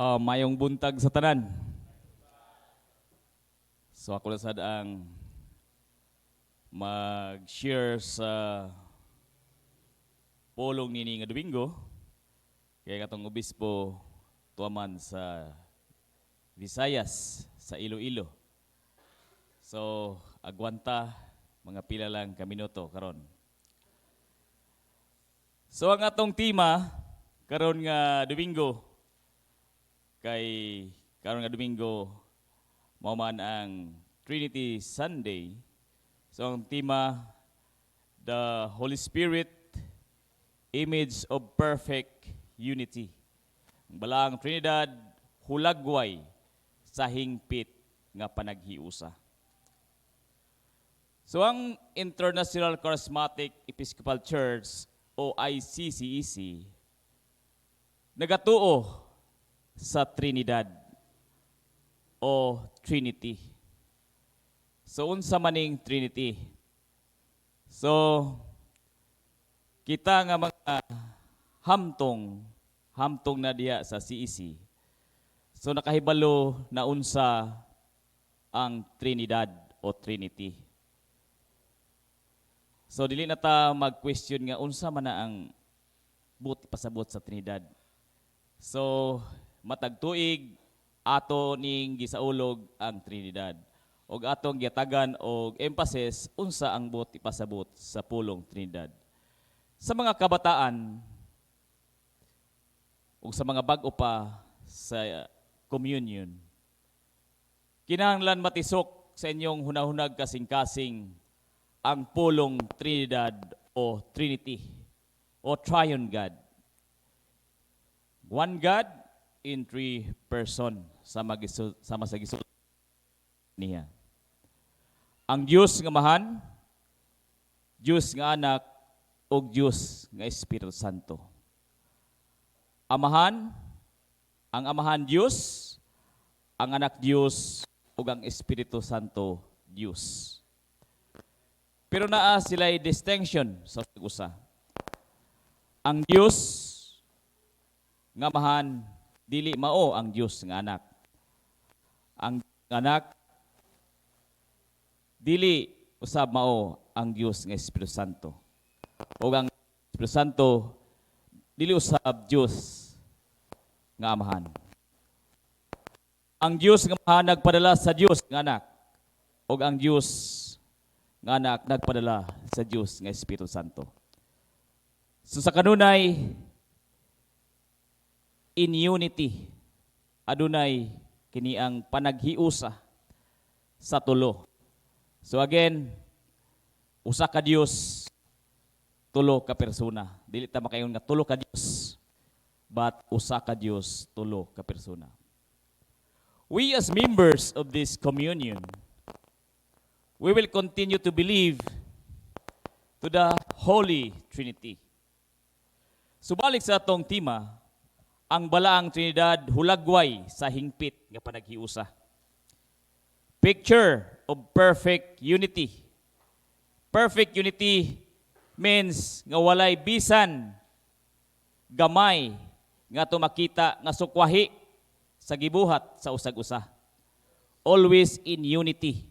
Mayong buntag sa tanan. So ako lang sad ang mag-share sa pulong nini nga Domingo. Kaya katong obispo tuaman sa Visayas, sa Iloilo. So agwanta mga pila lang ka minuto karon. So ang atong tema karon nga Domingo, kay karon nga Domingo mao man ang Trinity Sunday. So ang tema, the Holy Spirit, image of perfect unity. Ang Balaang Trinidad hulagway sa hingpit nga panaghiusa. So ang International Charismatic Episcopal Church o ICCEC nagatuo sa Trinidad o Trinity. So unsa maning Trinity? So kita nga mga hamtong hamtong na diha sa CEC. So nakahibalo na unsa ang Trinidad o Trinity. So dili na ta mag-question nga unsa man na ang buot pasabot sa Trinidad. So matag tuig ato ning gisaulog ang Trinidad. Og atong giyatagan og emphasis unsa ang buot ipasabot sa pulong Trinidad. Sa mga kabataan ug sa mga bag-o pa sa communion, kinahanglan matisok sa inyong hunahunag kasing-kasing ang pulong Trinidad o Trinity o Triune God. One God in three person sama sa gisul niya. Ang Dios nga Amahan, Dios nga Anak, ug Dios nga Espiritu Santo. Amahan, ang Amahan Dios, ang Anak Dios, ug ang Espiritu Santo Dios. Pero naa sila'y distinction sa usa. Ang Dios nga Amahan dili mao ang Dios nga Anak. Ang Anak dili usab mao ang Dios nga Espiritu Santo. O ang Espiritu Santo dili usab Dios nga Amahan. Ang Dios nga Amahan nagpadala sa Dios nga Anak ug ang Dios nga Anak nagpadala sa Dios nga Espiritu Santo. So sa kanunay, in unity, adunay kini ang panaghiusa sa tulo. So again, usa ka Dios, tulo ka persona. Dili ta makaingon nga tulo ka Dios, but usa ka Dios, tulo ka persona. We as members of this communion, we will continue to believe to the Holy Trinity. Subalik sa atong tema, ang Balaang Trinidad hulagway sa hingpit nga panaghiusa. Picture of perfect unity. Perfect unity means nga walay bisan gamay nga ato makita nga sukwahi sa gibuhat sa usag usa. Always in unity.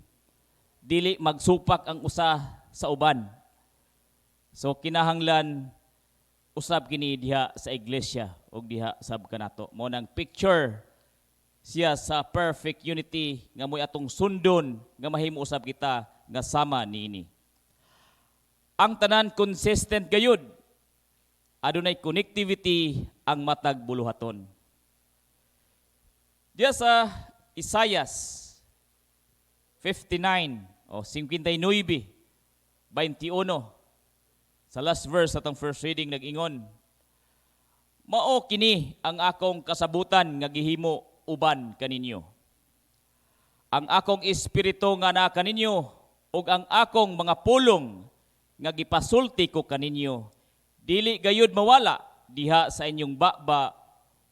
Dili magsupak ang usa sa uban. So kinahanglan usab kini diha sa iglesia ug diha sab kanato. Mao nang picture siya sa perfect unity nga mo'y atong sundon nga mahimo usab kita nga sama niini. Ang tanan consistent gayud. Adunay connectivity ang matag buluhaton. Diya sa Isaias 59 o 59:21, sa last verse atong first reading, nag-ingon, "Mao kini ang akong kasabutan nga gihimo uban kaninyo. Ang akong espiritu nga naa kaninyo ug ang akong mga pulong nga gipasulti ko kaninyo dili gayud mawala diha sa inyong baba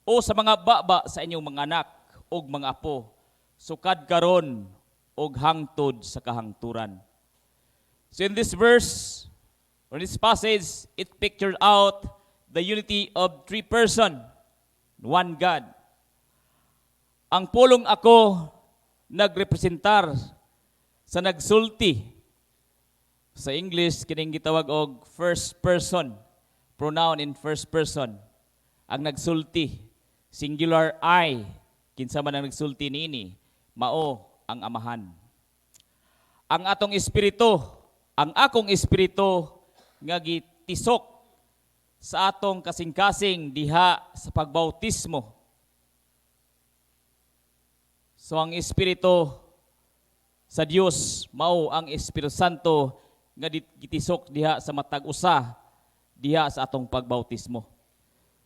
o sa mga baba sa inyong mga anak ug mga apo sukad karon ug hangtod sa kahangturan." So in this verse or this passage, it pictured out the unity of three person, one God. Ang pulong "ako" nagrepresentar sa nagsulti. Sa English, kining gitawag og first person, pronoun in first person. Ang nagsulti, singular "I", kinsa man ang nagsulti niini, mao ang Amahan. Ang atong espiritu, ang akong espiritu nga gitisok sa atong kasing-kasing diha sa pagbautismo. So ang espiritu sa Dios mao ang Espiritu Santo nga gitisok diha sa matag usa diha sa atong pagbautismo.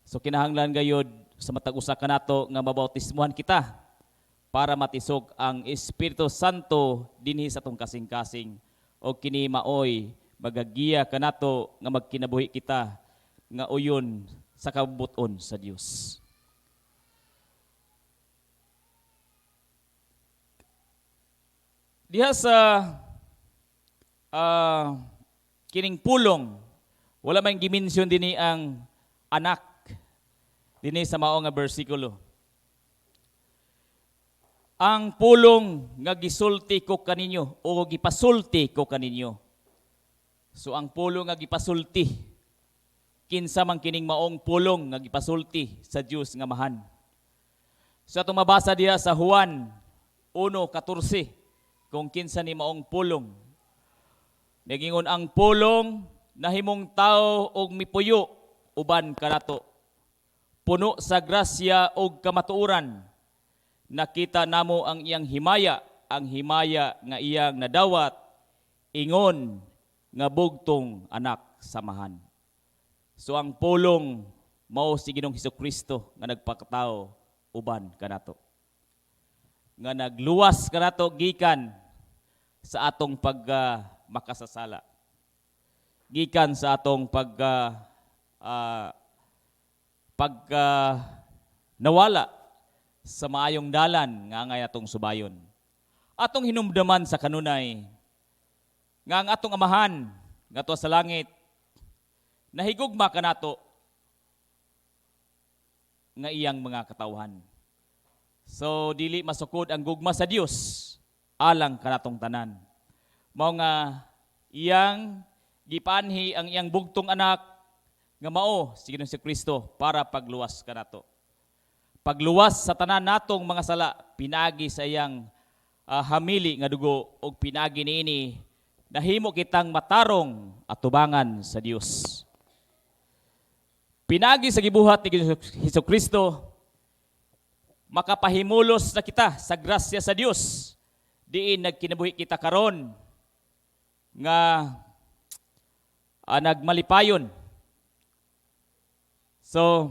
So kinahanglan gayod sa matag usa kanato nga mabautismuhan kita para matisok ang Espiritu Santo dinhi sa atong kasing-kasing o kini maoy magagiya kanato nga magkinabuhi kita nga uyon sa kabubut-on sa Dios. Diha sa kining pulong, wala man gi-mention dinhi ang anak dinhi sa mao nga bersikulo. Ang pulong nga gisulti ko kaninyo o gipasulti ko kaninyo. So ang pulong nga gipasulti, kinsa man kining maong pulong nga gipasulti sa Dios nga Amahan? So atong mabasa diha sa Juan 1:14 kung kinsa ni maong pulong. Nagingon ang pulong nahimong tao og mipuyo uban kanato. Puno sa grasya og kamatuoran. Nakita namo ang iyang himaya, ang himaya nga iyang nadawat ingon nga bugtong anak sa Amahan. So ang pulong mao si Ginoong Hesukristo nga nagpakatao uban kanato, nga nagluwas kanato gikan sa atong pagka makasasala. Gikan sa atong pagka nawala sa maayong dalan nga angay atong subayon. Atong hinumdaman sa kanunay nga ang atong Amahan nga sa langit nahigugma kanato nga iyang mga katawhan. So dili masukod ang gugma sa Dios alang kanatong tanan. Mao nga iyang gipanhi ang iyang bugtong anak nga mao si Ginoong Kristo para pagluwas kanato. Pagluwas sa tanan natong mga sala pinagi sa iyang hamili nga dugo, ug pinagi niini nahimo kitang matarong atubangan sa Dios. Pinagi sa gibuhat ni Hesukristo, makapahimulos na kita sa grasya sa Dios diin nagkinabuhi kita karon nga nagmalipayon. So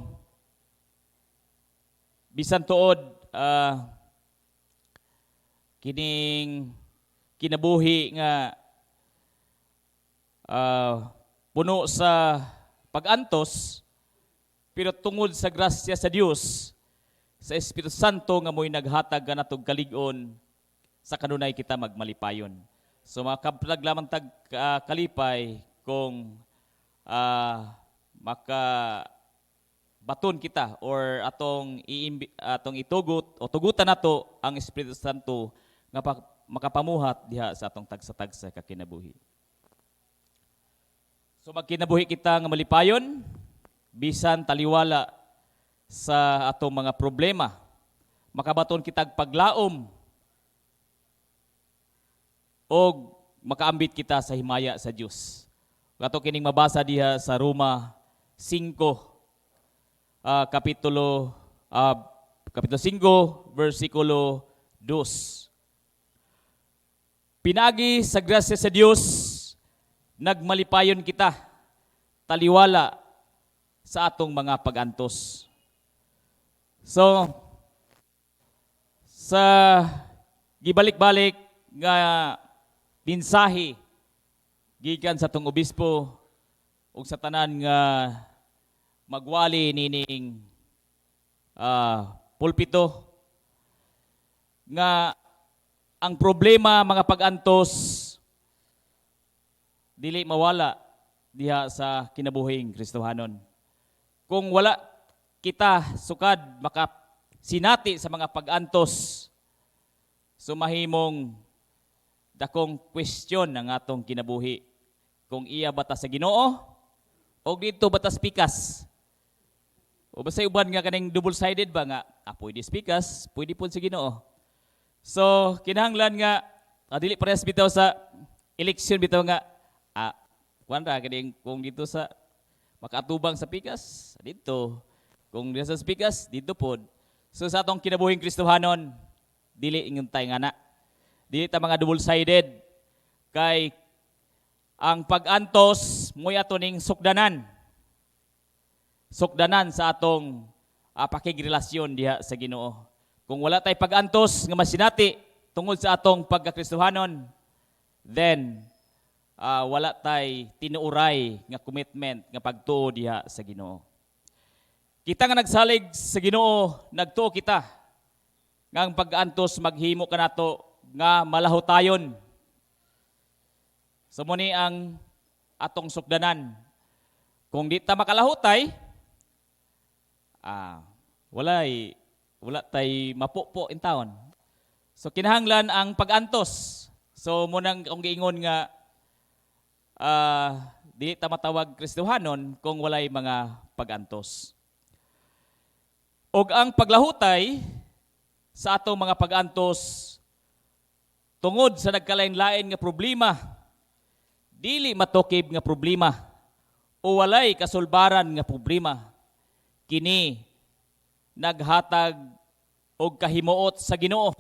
bisan tuod kining kinabuhi nga puno sa pag-antos, pero tungod sa grasya sa Dios, sa Espiritu Santo nga mo'y naghatag kanatog kalig-on, sa kanunay kita magmalipayon. So makablag lamang tag kalipay kung maka baton kita or atong itugot o tugutan nato ang Espiritu Santo nga makapamuhat diha sa atong tagsa-tagsa ka kinabuhi. So magkinabuhi kita nga malipayon bisan taliwala sa atong mga problema. Makabaton kitag paglaom og makaambit kita sa himaya sa Dios. Kato kining mabasa diha sa Roma 5, kapitulo 5 versikulo 2. Pinagi sa grasya sa Dios, nagmalipayon kita taliwala sa atong mga pagantos. So sa gibalik-balik nga mensahe gikan sa atong obispo ug sa tanan nga magwali nining pulpito nga ang problema, mga pag-antos, dili mawala diha sa kinabuhing Kristohanon. Kung wala kita sukad maka Sinati sa mga pag-antos. So mahimong dakong question ang atong kinabuhi kung iya ba ta sa Ginoo o didto ba ta sa pikas. O basta uban nga kaning double-sided ba nga pwede sa pikas, pwede pud sa Ginoo. So kinahanglan nga dili parehas bitaw sa election bitaw nga kuan ra kaning kung didto sa makaatubang sa pikas didto, kung didto sa pikas didto pod. So sa atong kinabuhing Kristohanon, dili ingon tay ngana. Dili ta mga double-sided kay ang pag-antos mo'y ato ning sukdanan. Sukdanan sa atong pakigrelasyon diha sa Ginoo. Kung wala tay pag-antos nga masinati tungod sa atong pagkakristohanon, then wala tay tinuuray nga commitment nga pagtuo diha sa Ginoo. Kita nga nagsalig sa Ginoo, nagtuo kita nga ang pag-antos maghimo kanato nga malahutayon. So mao ni ang atong sukdanan. Kung di ta makalahutay, wala tay mapupo in taon. So kinahanglan ang pag-antos. So mao nang akong giingon nga di ta matawag Kristohanon kung walay mga pag-antos. Og ang paglahutay sa atong mga pag-antos tungod sa nagkalain-lain nga problema, dili matukib nga problema o walay kasulbaran nga problema, kini naghatag og kahimuot sa Ginoo.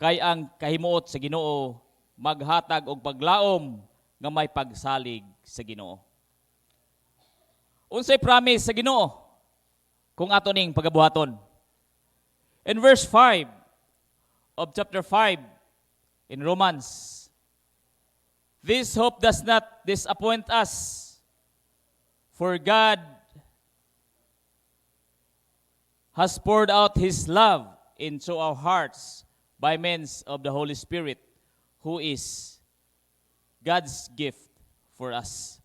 Kay ang kahimuot sa Ginoo maghatag og paglaom nga may pagsalig sa Ginoo. Unsay promise sa Ginoo kung ato ning pagabuhaton? In verse 5 of chapter 5 in Romans, "This hope does not disappoint us, for God has poured out His love into our hearts by means of the Holy Spirit, who is God's gift for us."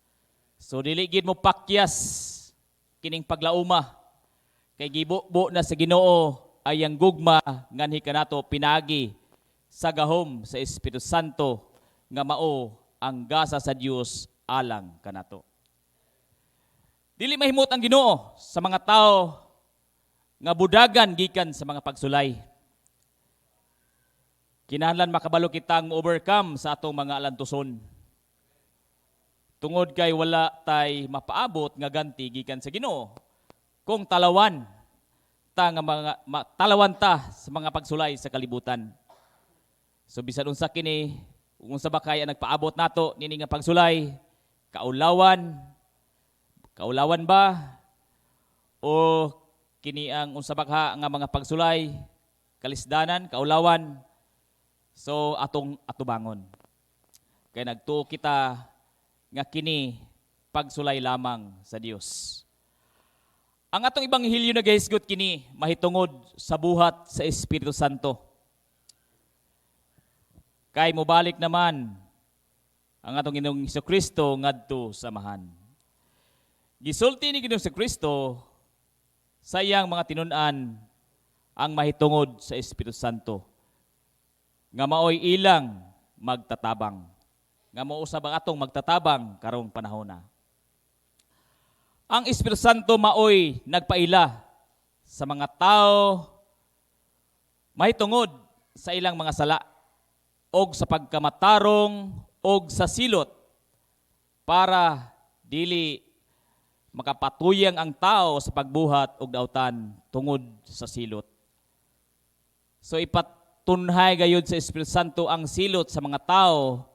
So dili gid mo pakyas kining paglauma kay gibubo na sa Ginoo ay ang gugma nganhi kanato pinagi sa gahom sa Espiritu Santo nga mao ang gasa sa Dios alang kanato. Dili mahimut ang Ginoo sa mga tao nga budagan gikan sa mga pagsulay. Kinahanglan makabalo kitang overcome sa atong mga alantuson. Tungod kay wala tay mapaabot nga ganti gikan sa Ginoo kung talawan ta nga mga talawan ta sa mga pagsulay sa kalibutan. So bisan unsa kini, unsa ba kay ang nagpaabot nato nini nga pagsulay, kaulawan, kaulawan ba o kini ang unsa ba ka nga mga pagsulay, kalisdanan, kaulawan, so atong atubangon. Kay nagtuo kita nga kini pagsulay lamang sa Dios. Ang atong ebanghelyo nagahisgot kini mahitungod sa buhat sa Espiritu Santo. Kay mobalik naman ang atong Ginoong Kristo ngadto sa Amahan. Gisulti ni Ginoong Kristo sa iyang mga tinun-an ang mahitungod sa Espiritu Santo nga maoy ilang magtatabang, nga mao usab ang atong magtatabang karong panahona. Ang Espiritu Santo maoy nagpaila sa mga tao mahitungod sa ilang mga sala og sa pagkamatarong og sa silot para dili makapatuyang ang tao sa pagbuhat og dautan tungod sa silot. So ipatunhay gayud sa Espiritu Santo ang silot sa mga tao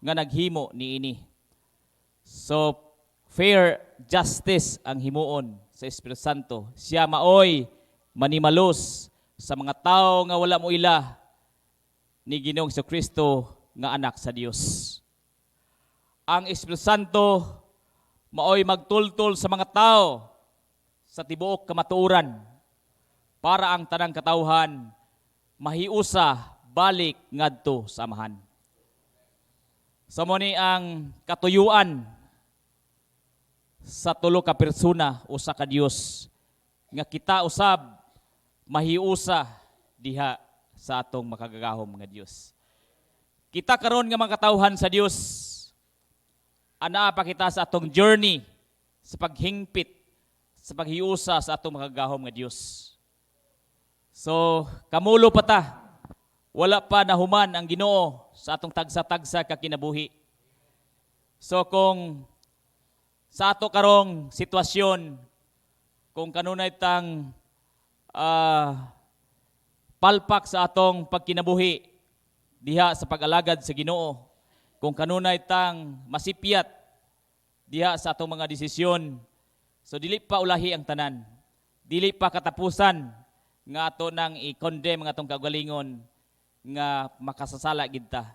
nga naghimo niini. So fair justice ang himuon sa Espiritu Santo. Siya maoy manimalos sa mga tao nga wala mo ila ni Ginoong Kristo nga anak sa Dios. Ang Espiritu Santo maoy magtultol sa mga tao sa tibuok kamatuoran para ang tanang katawhan mahiusa balik ngadto sa Amahan. So mao ni ang katuyuan sa tulo ka persona, usa ka Dios. Nga kita usab mahiusa diha sa atong makagagahom nga Dios. Kita karon nga mga katawhan sa Dios, anaa pa kita sa atong journey sa paghingpit, sa paghiusa sa atong makagagahom nga Dios. So, kamulo pa ta. Wala pa nahuman ang Ginoo sa atong tagsa-tagsa ka kinabuhi. So kung sa ato karong sitwasyon, kung kanunay tang palpak sa atong pagkinabuhi diha sa pag-alagad sa Ginoo, kung kanunay tang masipyat diha sa atong mga desisyon, so dili pa ulahi ang tanan. Dili pa katapusan nga ato nang i-condemn ang atong kaugalingon nga makasasala gid ta.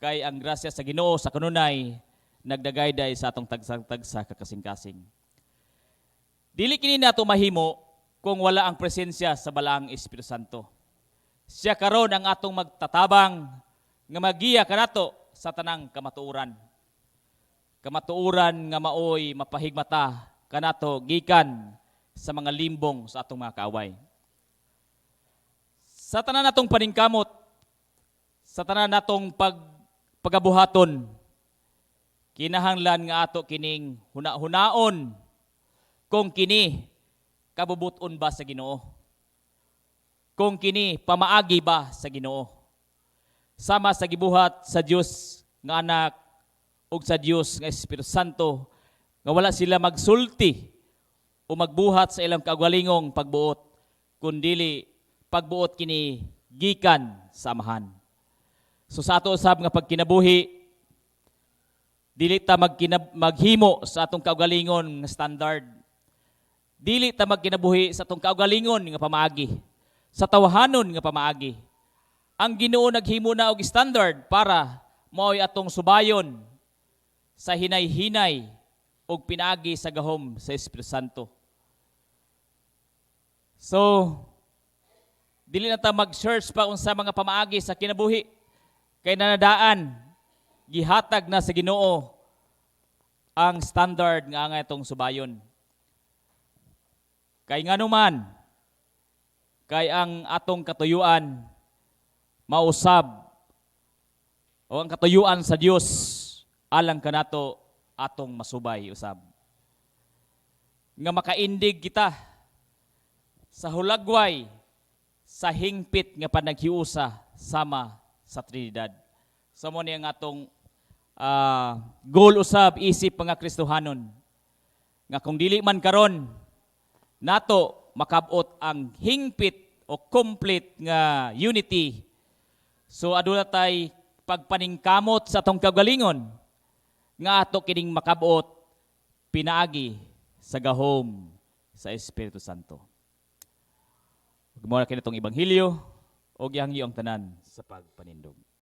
Kay ang grasya sa Ginoo sa kanunay nagdagayday sa atong tagsa-tagsa kakasing-kasing. Dili kini nato mahimo kung wala ang presensya sa Balaang Espiritu Santo. Siya karon ang atong magtatabang nga magiya kanato sa tanang kamatuoran. Kamatuoran nga maoy mapahigmata kanato gikan sa mga limbong sa atong mga kaaway. Sa tanan natong paningkamot, sa tanan natong pagabuhaton, kinahanglan nga ato kining huna-hunaon kung kini kabubuton ba sa Ginoo. Kung kini pamaagi ba sa Ginoo. Sama sa gibuhat sa Dios nga Anak ug sa Dios nga Espiritu Santo nga wala sila magsulti o magbuhat sa ilang kaugalingong pagbuot, kundili pagbuot kini gikan sa Amahan. So sa ato usab nga pagkinabuhi, dili ta maghimo sa atong kaugalingon nga standard. Dili ta magkinabuhi sa atong kaugalingon nga pamaagi, sa tawhanon nga pamaagi. Ang Ginoo naghimo na og standard para mao'y atong subayon sa hinay-hinay ug pinaagi sa gahom sa Espiritu Santo. So, dili na ta mag-search pa unsa mga pamaagi sa kinabuhi kay nanadaan gihatag na sa Ginoo ang standard nga angay atong subayon. Kay nganuman, kay ang atong katuyuan mausab o ang katuyuan sa Dios alang kanato atong masubay usab. Nga makaindig kita sa hulagway sa hingpit nga panaghiusa sama sa Trinidad. So mao ni ang atong goal usab isip mga Kristohanon nga kung dili man karon nato makabot ang hingpit o complete nga unity, so aduna tay pagpaningkamot sa atong kaugalingon nga ato kining makabot pinaagi sa gahom sa Espiritu Santo. Ug mao na kini atong ebanghelyo ug ihangyo ang tanan sa pagpanindog.